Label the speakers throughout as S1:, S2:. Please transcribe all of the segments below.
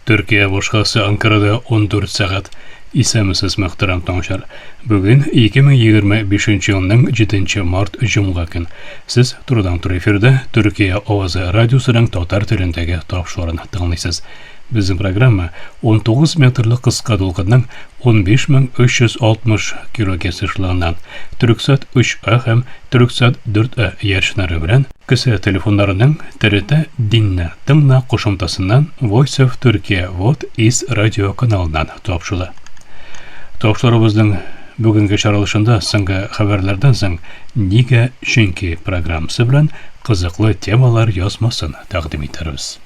S1: Төркия башкаласы Анкарада 14 сәгать. Исәнмесез, мөхтәрәм тыңлаучылар. Бүген 2025 елның 7 март җомга көн. Сез турыдан-туры эфирда Төркия авазы радиосының татар телендәге тапшыруларын тыңлыйсыз. Безнең программа 19 метрлы кыска дулкынның 15360 килогерц ешлыгыннан Түрксат 3А һәм Түрксат 4А иярченнәре белән кесә телефоннарының TRT Динне тыңла кушымтасыннан Voice of Turkey Вот из радио каналыннан тапшыла. Тапшыруыбызның бүгенге чаралышында соңгы хәбәрләрдән соң Нигә чөнки программасы белән кызыклы темалар язмасын тәкъдим итәрбез.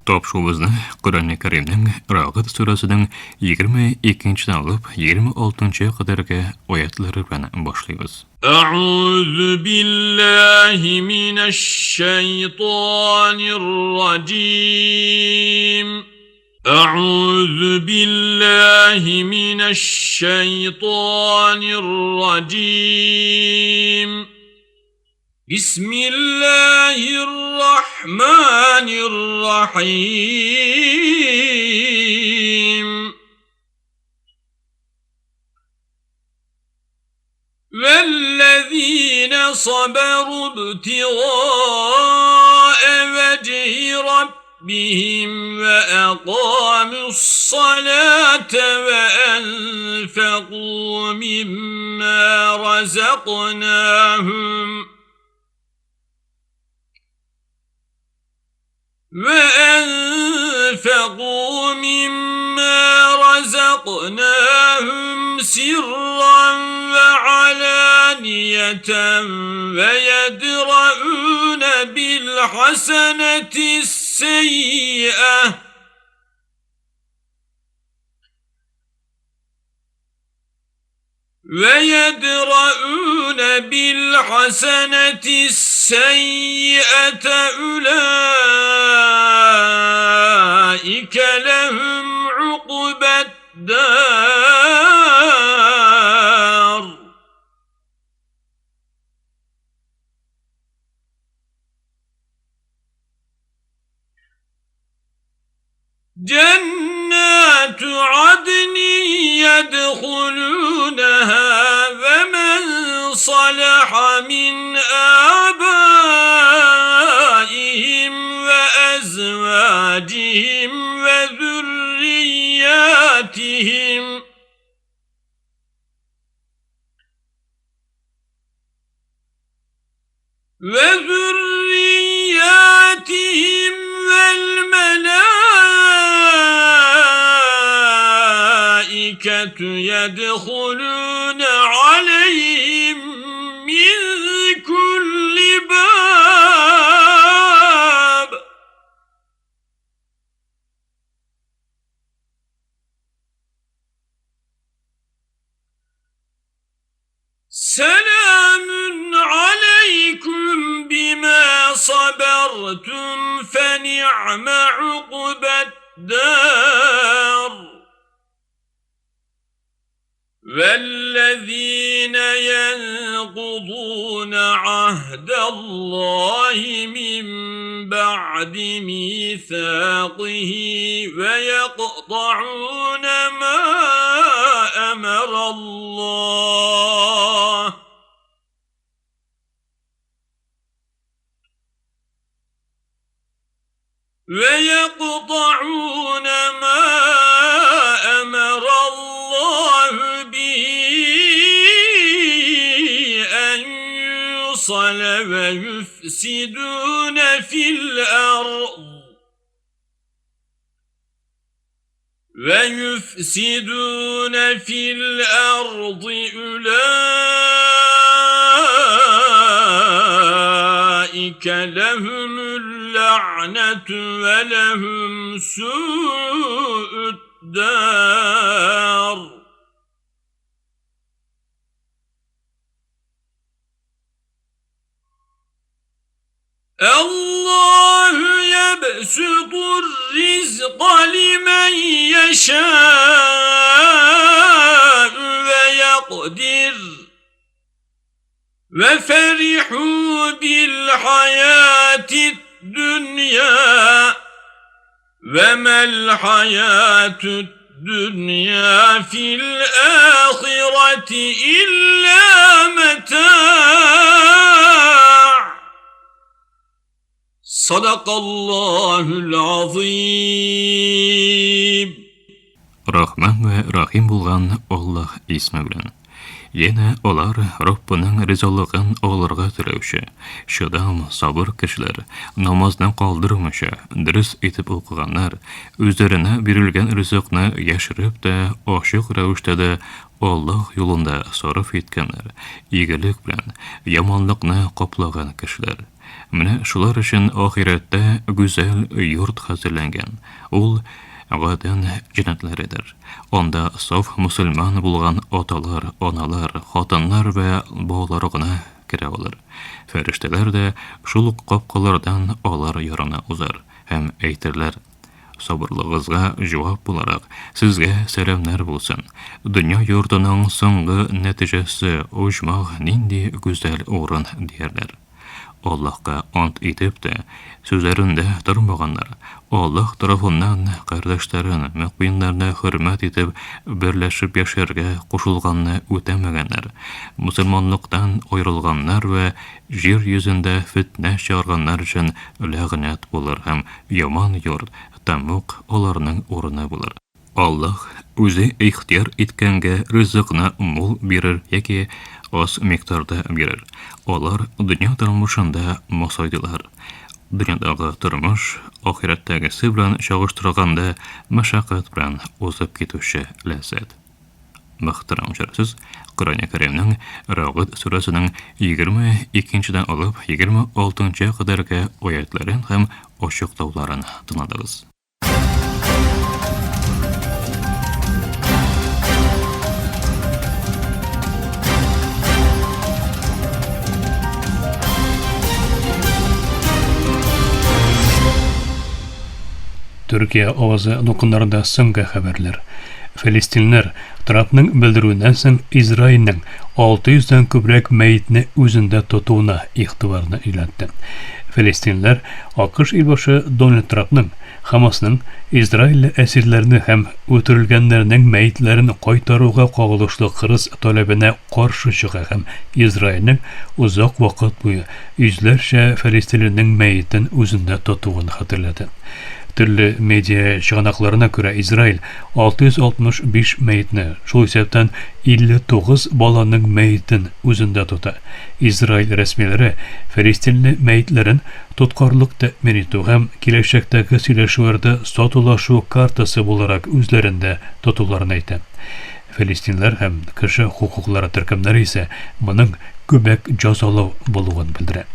S2: Тапшыруыбызны Коръән Кәримнең Рагыд сүрәсенең 22-нчедән алып 26-нчы кадәрге аятлары белән башлыйбыз.
S3: أعوذ بالله من الشيطان الرجيم أعوذ بالله من الشيطان الرجيم بسم الله الرحمن الرحيم والذين صبروا ابتغاء وجه ربهم وأقاموا الصلاة وأنفقوا مما رزقناهم وأنفقوا مما رزقناهم سرا وعلانية ويدرؤون بالحسنة السيئة ويدرؤون بالحسنة السيئة أولئك لهم عقبى الدار. جنات عدن يدخلونها ومن صلح من آبائهم وأزواجهم وذرياتهم وذرياتهم والملائكة يدخلون عليهم من كل باب. سلام عليكم بما صبرتم فنعم عقبى الدار. والذين ينقضون عهد الله من بعد ميثاقه ويقطعون ما أمر الله ويقطعون ما أمر الله به أن يوصل ويفسدون في الأرض ويفسدون في الأرض أولئك لهم اللعنة ولهم سوء الدار. الله يبسط الرزق لمن يشاء ويقدر وفرحوا بالحياة الدنيا وما الحياة الدنيا في الآخرة إلا متاع. صدق الله العظيم.
S2: Рахман вә Рахим булган Аллаһ исме белән. Янә алар Раббының ризалыгын алырга теләүче, чыдам, сабыр кешеләр, намазны калдырмыйча, дөрес итеп укыганнар, үзләренә бирелгән ризыкны яшереп тә, ачык рәвештә дә Аллаһ юлында сарыф иткәннәр, игелек белән яманлыкны каплаган кешеләр. Менә шулар өчен ахирәттә гүзәл йорт хәзерләнгән. Ул Гаден җәннәтләредер. Анда саф мөселман булган аталар, аналар, хатыннар вә балалар гына керә алыр. Фәрештәләр дә шул ук капкалардан алар ярына узар һәм әйтерләр, Сабырлыгыгызга җавап буларак, сезгә сәламнәр булсын. Дөнья йортының соңгы нәтиҗәсе, оҗмах нинди гүзәл урын, диярләр. Аллаһка ант итеп тә, сүзләрендә тормаганнар, Аллаһ тарафыннан кардәшләрен, мөэминнәрне хөрмәт итеп, берләшеп яшәргә кушылганны үтәмәгәннәр, мөселманлыктан аерылганнар вә җир йөзендә фетнә чыгарганнар өчен ләгънәт булыр һәм яман йорт, тәмуг аларның урыны булыр. Аллаһ Үзе ихтыяр иткәнгә ризыкны мул бирер яки аз микъдарда бирер. Алар дөнья тормышында масайдылар. Дөньядагы тормыш, ахирәттәгесе белән чагыштырганда, мәшәкать белән узып китүче ләззәт. Мөхтәрәм сез Коръән Кәримнең Рәгъд сүрәсенең 22 нчедән алып 26 нчы кадәрге аятләрен һәм ачыклауларын тыңладыгыз.
S1: Төркия авазы дулкыннарында соңгы хәбәрләр. Фәлестиннәр Трампның белдерүеннән соң Израильнең 600 дән күбрәк мәетне үзендә тотуына игътибарны юнәлтте. Фәлестиннәр АКШ илбашы Дональд Трампның Хамасның израильле әсирләрне һәм үтерелгәннәрнең мәетләрен кайтаруга кагылышлы кырыс таләбенә каршы чыга һәм Израильнең озак вакыт буе йөзләрчә фәлестинленең мәетен үзендә тотуын хәтерләтә. Төрле медиа чыганакларына күрә, Израиль 665 мәетне, шул исәптән 59 баланың мәетен үзендә тота. Израиль рәсмиләре фәлестинле мәетләрен тоткарлык тәэмин итү һәм киләчәктәге сөйләшүләрдә сатулашу картасы буларак үзләрендә тотуларын әйтә. Фәлестинләр һәм кеше хокуклары төркемнәре исә моның күмәк җазалау булуын белдерә.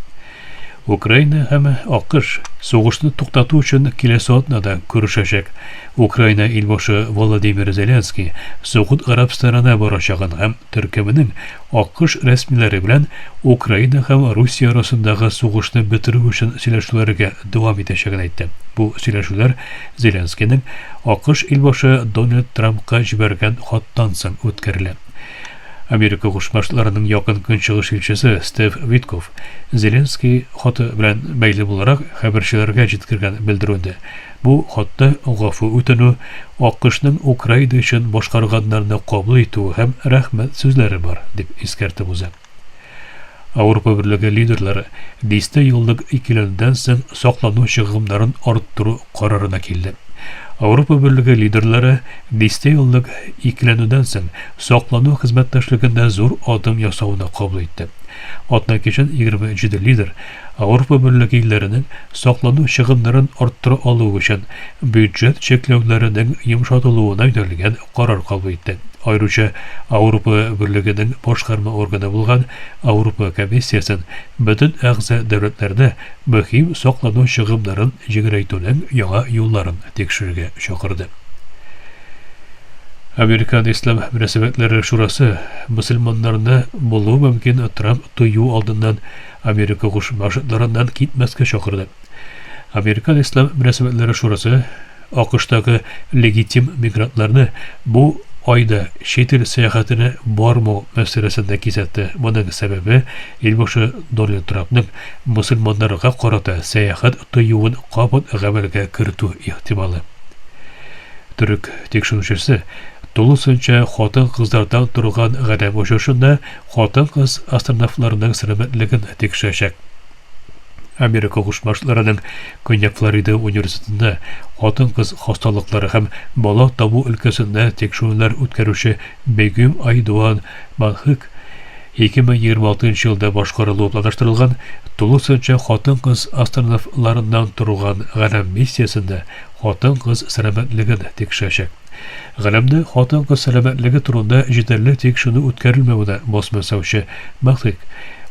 S1: Украина һәм АКШ сугышны туктату өчен киләсе атнада күрешәчәк. Украина илбашы Володимир Зеленский Согуд Гарәбстанына барачагын һәм төркеменең АКШ рәсмиләре белән Украина һәм Русия арасындагы сугышны бетерү өчен сөйләшүләргә дәвам итәчәген әйтте. Бу сөйләшүләр Зеленскийның АКШ илбашы Дональд Трампка җибәргән хаттан соң үткәрелә. Америка Кушма Штатларының Якын Көнчыгыш илчесе Стив Витков Зеленский хаты белән бәйле буларак хәбәрчеләргә җиткергән белдерүендә бу хатта гафу үтенү, АКШның Украина өчен башкарганнарны кабул итүе һәм рәхмәт сүзләре бар, дип искәртеп уза. Ауропа Берлеге лидерлары дистә еллык икеләнүдән соң саклану чыгымнарын арттыру карарына килде. Ауропа Берлеге лидерлары дистә еллык икеләнүдән соң саклану хезмәттәшлегендә зур адым ясауны кабул итте. Атна кичен 27 лидер Ауропа Берлеге илләренең саклану чыгымнарын арттыра алуы өчен бюджет чикләүләренең йомшартылуына юнәлгән карар кабул итте. Аеруча Ауропа Берлегенең башкарма органы булган Ауропа комиссиясен бөтен әгъза дәүләтләрне мөһим саклану чыгымнарын җиңеләйтүнең яңа юлларын тикшерергә чакырды. Американ ислам мөнәсәбәтләре шурасы мөселманнарны булуы мөмкин Трамп тыю алдыннан Америка Кушма Штатларыннан китмәскә чакырды. Американ ислам мөнәсәбәтләре шурасы АКШтагы легитим мигрантларны бу айда чит ил сәяхәтенә бармау мәсьәләсен дә кисәтте. Моның сәбәбе, илбашы Дональд Трампның мөселманнарга карата сәяхәт тыюын кабат гамәлгә кертү ихтималы. Төрек тикшерүчесе тулысынча хатын-кызлардан торган галәм очышында хатын-кыз астронавтларның сәламәтлеген тикшерәчәк. Америка Кушма Штатларының Көньяк Флорида университетында хатын-кыз хасталыклары һәм бала табу өлкәсендә тикшерүләр үткәрүче Бегюм Айдуан Манхык 2026 елда башкарылуы планлаштырылган тулысынча хатын-кыз астронавтларыннан торган галәм миссиясендә хатын-кыз сәламәтлеген тикшерәчәк. Галәмдә хатын-кыз сәламәтлеге турында җитәрлек тикшеренү үткәрелмәвенә басым ясаучы Махик,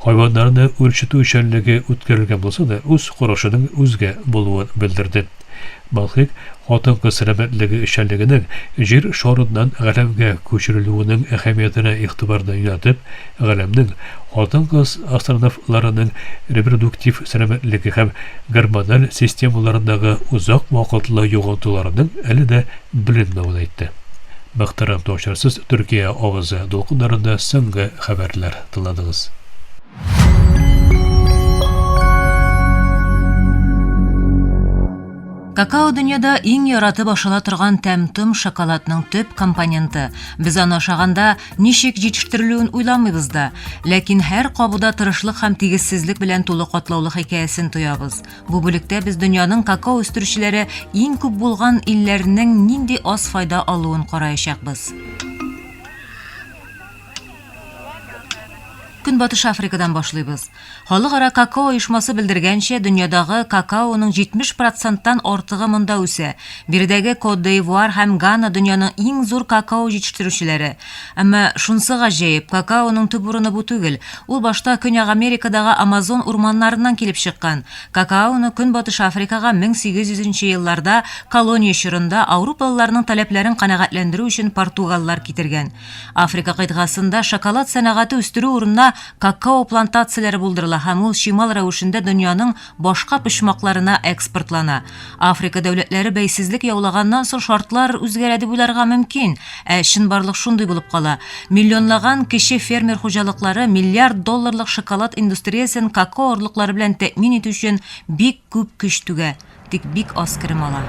S1: хайваннарны үрчетү эшчәнлеге үткәрелгән булса да, үз карашының үзгә булуын белдерде. Махик хатын-кыз сәламәтлеге эшчәнлегенең Җир шарыннан галәмгә күчерелүенең әһәмиятенә игътибарны юнәлтеп, галәмнең хатын-кыз астронавтларының репродуктив сәламәтлеге һәм гормональ системаларындагы озак вакытлы йогынтыларының әле дә беленмәвен әйтте. Мөхтәрәм тыңлаучылар, сез Төркия авазы дулкыннарында соңгы хәбәрләр тыңладыгыз.
S4: Какао дөньяда иң яратып ашала торган тәм-том шоколадның төп компоненты. Без аны ашаганда ничек җитештерелүен уйламыйбыз да. Ләкин һәр кабуда тырышлык һәм тигезсезлек белән тулы катлаулы хикәясен тоябыз. Бу бүлектә без дөньяның какао үстерүчеләре иң күп булган илләрнең нинди аз файда алуын караячакбыз. Көнбатыш Африкадан башлыйбыз. Халыкара какао оешмасы белдергәнчә, дөньядагы какаоның 70 проценттан артыгы монда үсә. Биредәге Кот-д'Ивуар һәм Гана дөньяның иң зур какао җитештерүчеләре. Әмма шунсы гаҗәеп, какаоның төп урыны бу түгел. Ул башта Көньяк Америкадагы Амазон урманнарыннан килеп чыккан. Какаоны Көнбатыш Африкага 1800 нче елларда, колония чорында, аурупалыларның таләпләрен канәгатьләндерү өчен португаллар китергән. Африка кыйтгасында шоколад сәнәгате үстерү урынына какао плантацияләре булдырыла һәм ул чимал рәвешендә дөньяның башка почмакларына экспортлана. Африка дәүләтләре бәйсезлек яулаганнан соң шартлар үзгәрә дип уйларга мөмкин, ә чынбарлык шундый булып кала. Миллионлаган кече фермер хуҗалыклары миллиард долларлык шоколад индустриясен какао орлыклары белән тәэмин итү өчен бик күп көч түгә. тик бик аз керем ала.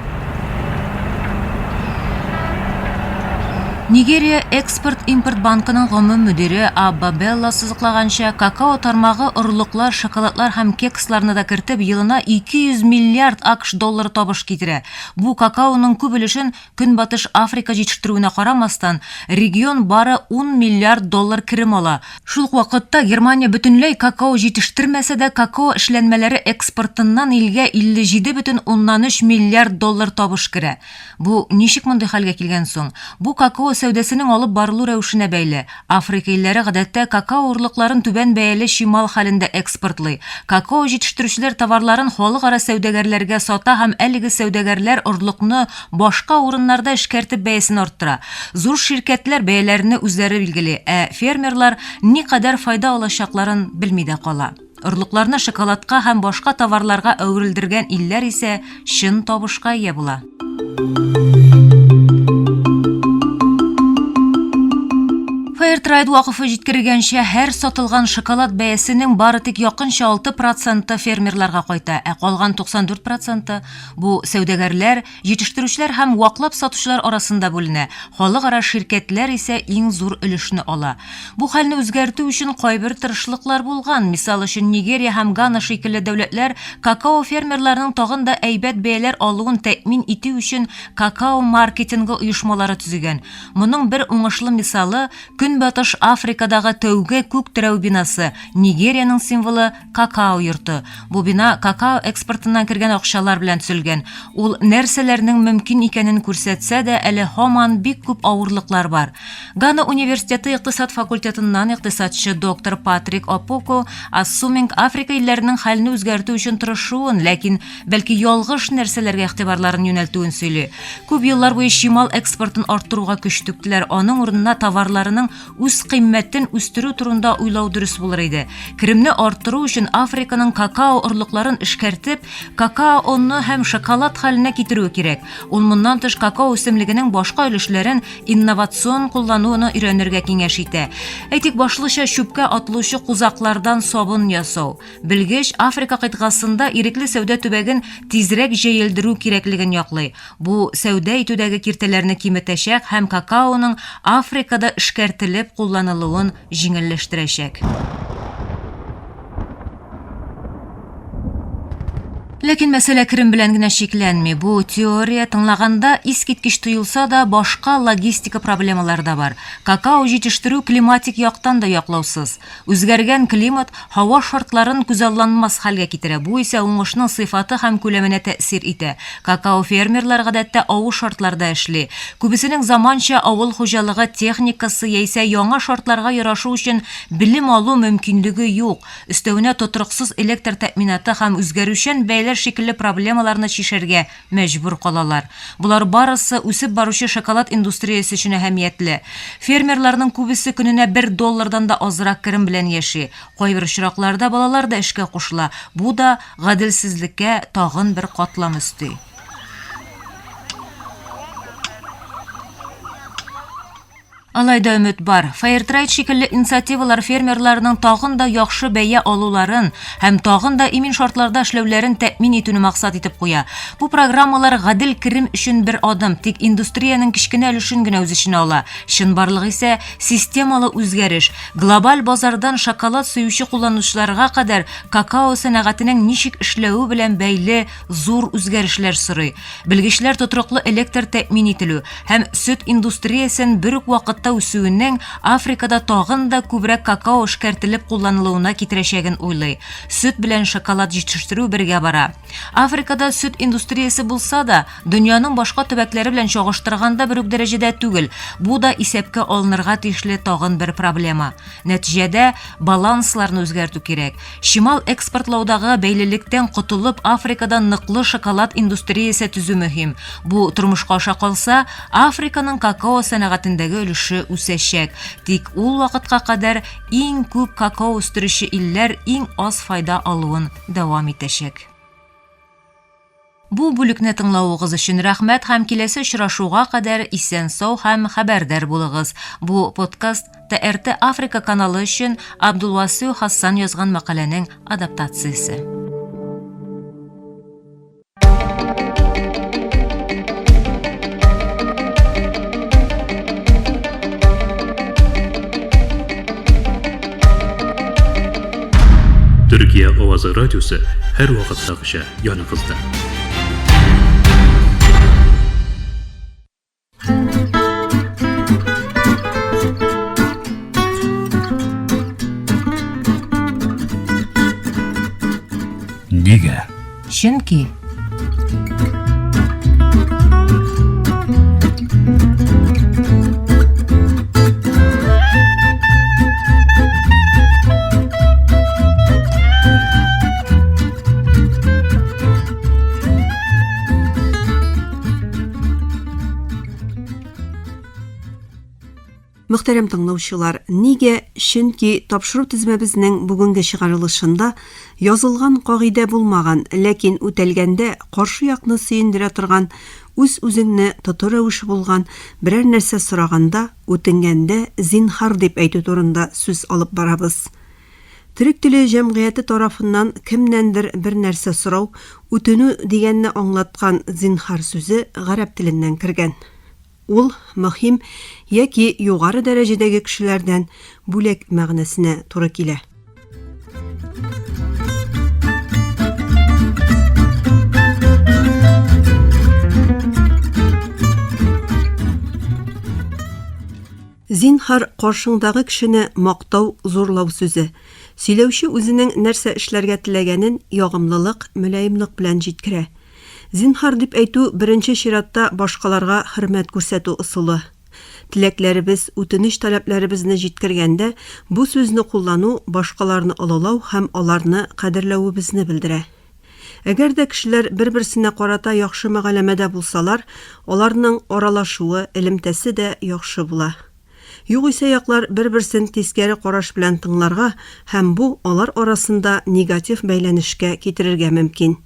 S4: Нигерия экспорт-импорт банкының гомум мөдире Абба Белла сызыклаганча, какао тармагы орлыклар, шоколадлар һәм кексларны да кертеп, елына 200 миллиард АКШ доллары табыш китерә. Бу какаоның күп өлешен Көнбатыш Африка җитештерүенә карамастан, регион бары 10 миллиард доллар керем ала. Шул ук вакытта Германия бөтенләй какао җитештермәсә дә, какао эшләнмәләре экспортыннан илгә 57,3 миллиард доллар табыш керә. Бу ничек мондый хәлгә килгән соң? Бу какао сәүдәсенең алып барылу рәвешенә бәйле. Африка илләре гадәттә какао орлыкларын түбән бәяле чимал хәлендә экспортлый. Какао җитештерүчеләр товарларын халыкара сәүдәгәрләргә сата һәм әлеге сәүдәгәрләр орлыкны башка урыннарда эшкәртеп бәясен арттыра. Зур ширкәтләр бәяләрне үзләре билгели, ә фермерлар никадәр файда алачакларын белми дә кала. Орлыкларны шоколадка һәм башка товарларга әверелдергән илләр исә чын табышка ия була. Fairtrade вакыфы җиткергәнчә, һәр сатылган шоколад бәясенең бары тик якынча 6 проценты фермерларга кайта, ә калган 94 проценты бу сәүдәгәрләр, Җитештерүчеләр һәм ваклап сатучылар арасында бүленә, халыкара ширкәтләр исә иң зур өлешне ала. Бу хәлне үзгәртү өчен кайбер тырышлыклар булган. Мисал өчен, Нигерия һәм Гана шикелле дәүләтләр какао фермерларының тагын да әйбәт бәяләр алуын тәэмин итү өчен какао маркетингы оешмалары төзегән. Моның бер уңышлы мисалы, Көнбатыш Африкадагы тәүге күк терәү бинасы, Нигериянең символы, Какао йорты. Бу бина какао экспортыннан кергән акчалар белән төзелгән. Ул нәрсәләрнең мөмкин икәнен күрсәтсә дә, әле һаман бик күп авырлыклар бар. Гана университеты икътисад факультетыннан икътисадчы доктор Патрик Опоко Ассуминг Африка илләренең хәлне үзгәртү өчен тырышуын, ләкин бәлки ялгыш нәрсәләргә игътибарларын юнәлтүен сөйли. Күп еллар буе чимал экспортын арттыруга көч түктеләр, аның урынына товарларының Үзкыйммәтен үстерү турында уйлау дөрес булыр иде. Керемне арттыру өчен Африканың какао орлыкларын эшкәртеп, какаоны һәм шоколад хәленә китерүе кирәк. Ул моннан тыш какао үсемлегенең башка өлешләрен инновацион куллануны өйрәнергә киңәш итә. Әйтик, башлыча чүпкә атылучы кузаклардан сабын ясау. Белгеч Африка кыйтгасында ирекле сәүдә төбәген тизрәк җәелдерү кирәклеген яклый. Бу сәүдә итүдәге киртәләрне киметәчәк һәм какаоның Африкада эшкәртелеп кулланылуын җиңелләштерәчәк. Ләкин мәсьәлә керем белән генә чикләнми. Бу теория тыңлаганда искиткеч тоелса да, башка логистика проблемалары да бар. Какао җитештерү климатик яктан да яклаусыз. Үзгәргән климат һава шартларын күзалланмас хәлгә китерә, бу исә уңышның сыйфаты һәм күләменә тәэсир итә. Какао фермерлары гадәттә авыр шартларда эшли. Күбесенең заманча авыл хуҗалыгы техникасы яисә яңа шартларга ярашу өчен белем алу мөмкинлеге юк. Өстәвенә тотрыксыз электр тәэминаты һәм үзгәрүчән бәяләр шикелле проблемаларны чишәргә мәҗбүр калалар. Болар барысы үсеп баручы шоколад индустриясе өчен әһәмиятле. Фермерларның күбесе көненә бер доллардан да азрак керем белән яши. Кайбер очракларда балалар да эшкә кушыла, бу да гаделсезлеккә тагын бер катлам өсти. Алай да өмет бар. Fairtrade шикелле инициативалар фермерларның тагын да яхшы бәя алуларын һәм тагын да имин шартларда эшләүләрен тәэмин итүне максат итеп куя. Бу программалар гадел керем өчен бер адым, тик индустриянең кечкенә өлешен генә үз эченә ала. Чынбарлык исә системалы үзгәреш, глобаль базардан шоколад сөюче кулланучыларга кадәр какао сәнәгатенең ничек эшләве белән бәйле зур үзгәрешләр сорый. Белгечләр тотрыклы электр тәэмин ителү һәм сөт индустриясен бер үк вакытта үсүенең Африкада тагын да күбрәк какао эшкәртелеп кулланылуына китерәчәген уйлый. Сөт белән шоколад җитештерү бергә бара. Африкада сөт индустриясе булса да, дөньяның башка төбәкләре белән чагыштырганда бер үк дәрәҗәдә түгел. Бу да исәпкә алынырга тиешле тагын бер проблема. Нәтиҗәдә, балансларны үзгәртү кирәк. Чимал экспортлаудагы бәйлелектән котылып, Африкада ныклы шоколад индустриясе төзү мөһим. Бу тормышка аша калса, Африканың какао сәнәгатендәге өлеше үсәчәк. Тик ул вакытка кадәр иң күп какао үстерүче илләр иң аз файда алуын дәвам итәчәк. Бу бүлекне тыңлавыгыз өчен рәхмәт һәм киләсе очрашуга кадәр исән-сау һәм хәбәрдар булыгыз. Бу подкаст ТРТ Африка каналы өчен Абдулвасю Хассан язган мәкаләнең адаптациясе.
S1: Төркия авазы радиосы һәрвакыттагыча яныгызда. Нигә?
S4: Чөнки
S5: Мөхтәрәм тыңлаучылар, нигә? Чөнки тапшыру тезмәбезнең бүгенге чыгарылышында язылган кагыйдә булмаган, ләкин үтәлгәндә каршы якны сөендерә торган, үз-үзеңне тоту рәвеше булган берәр нәрсә сораганда, үтенгәндә зинһар дип әйтү турында сүз алып барабыз. Төрек теле җәмгыяте тарафыннан кемнәндер бер нәрсә сорау, үтенү дигәнне аңлаткан зинһар сүзе гарәп теленнән кергән. Ул мөһим яки югары дәрәҗәдәге кешеләрдән бүләк мәгънәсенә туры килә. Зинһар, каршыңдагы кешене мактау, зурлау сүзе. Сөйләүче үзенең нәрсә эшләргә теләгәнен ягымлылык, мөлаемлык белән җиткерә. Зинһар дип әйтү беренче чиратта башкаларга хөрмәт күрсәтү ысулы. Теләкләребез, үтенеч-таләпләребезне җиткергәндә бу сүзне куллану башкаларны олылау һәм аларны кадерләвебезне белдерә. Әгәр дә кешеләр бер-берсенә карата яхшы мөгаләмәдә булсалар, аларның аралашуы, элемтәсе дә яхшы була. Югыйсә яклар бер-берсен тискәре караш белән тыңларга һәм бу алар арасында негатив бәйләнешкә китерергә мөмкин.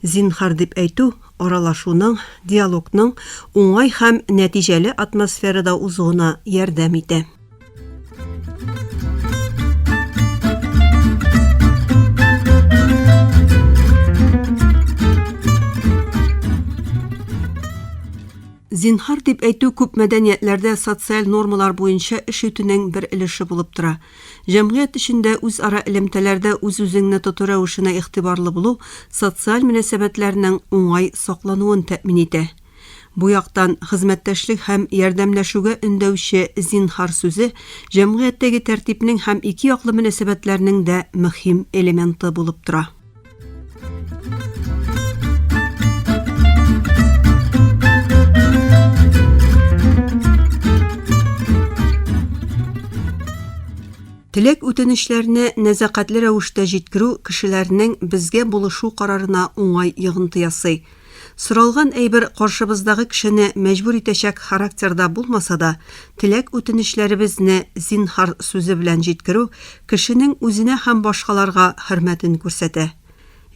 S5: Зинһар дип әйтү аралашуның, диалогның уңай һәм нәтиҗәле атмосферада узуына ярдәм итә. Зинһар дип әйтү күп мәдәниятләрдә социаль нормалар буенча эш итүнең бер өлеше булып тора. Җәмгыять эчендә үзара элемтәләрдә үз-үзеңне тоту рәвешенә игътибарлы булу социаль мөнәсәбәтләрнең уңай саклануын тәэмин итә. Бу яктан, хезмәттәшлек һәм ярдәмләшүгә өндәүче зинһар сүзе җәмгыятьтәге тәртипнең һәм икеяклы мөнәсәбәтләрнең дә мөһим элементы булып тора. Теләк-үтенечләрне нәзакәтле рәвештә җиткерү кешеләрнең безгә булышу карарына уңай йогынты ясый. Соралган әйбер каршыбыздагы кешене мәҗбүр итәчәк характерда булмаса да, теләк-үтенечләребезне зинһар сүзе белән җиткерү кешенең үзенә һәм башкаларга хөрмәтен күрсәтә.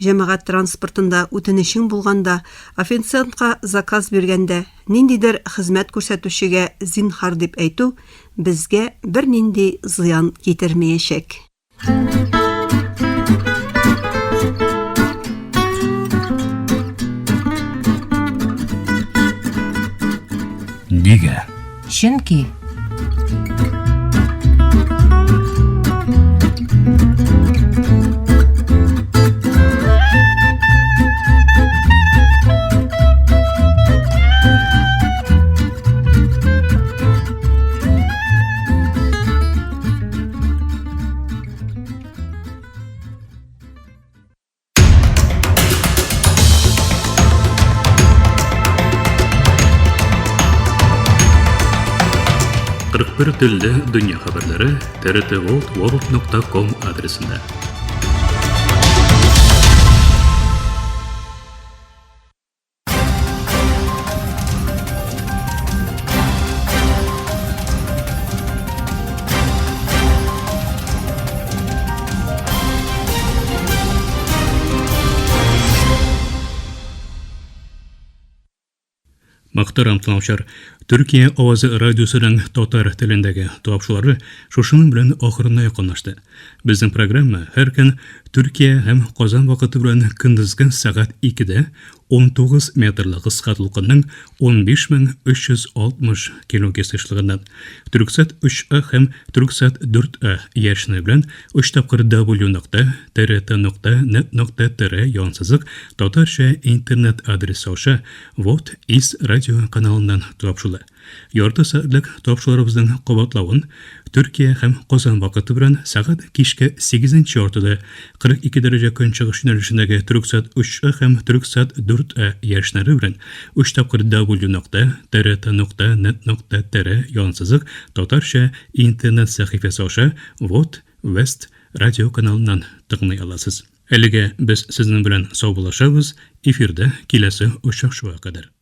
S5: Җәмәгать транспортында үтенечең булганда, официантка заказ биргәндә, ниндидер хезмәт күрсәтүчегә зинһар дип әйтү безгә бернинди зыян китермәячәк.
S1: Нигә?
S4: Чөнки
S1: Кырык бер телдә дөнья хәбәрләре trtworld.com адресында. Мөхтәрәм тыңлаучылар, Төркия авазы радиосының татар телендәге тапшырулары шушының белән ахырына якынлашты. Безнең программа һәр көн Төркия һәм Казан вакыты белән көндезге сәгать 2-дә 19 метрлы кыска дулкынның 15360 килогерц ешлыгыннан Түрксат 3А һәм Түрксат 4А яшене белән 3 тапкыр W нокта TRT нокта нет нокта TR янсызык татарча интернет адресы аша Вот из радио каналыннан тапшыла. Ярты сәгатьлек тапшыруларыбызның кабатлавын Төркия һәм Казан вакыты белән сәгать кичке сигезенче яртыда 42 дәрәҗә көнчыгыш юнәлешендәге Төрксат 3А һәм Төрксат 4А яшьнәре белән өч тапкыр W нокта TRT нокта нет нокта TR янсызык татарча интернет сәхифәсе аша Вот West радиоканалыннан тыңлый аласыз. Әлегә без сезнең белән саубуллашабыз, эфирда киләсе очрашуга кадәр.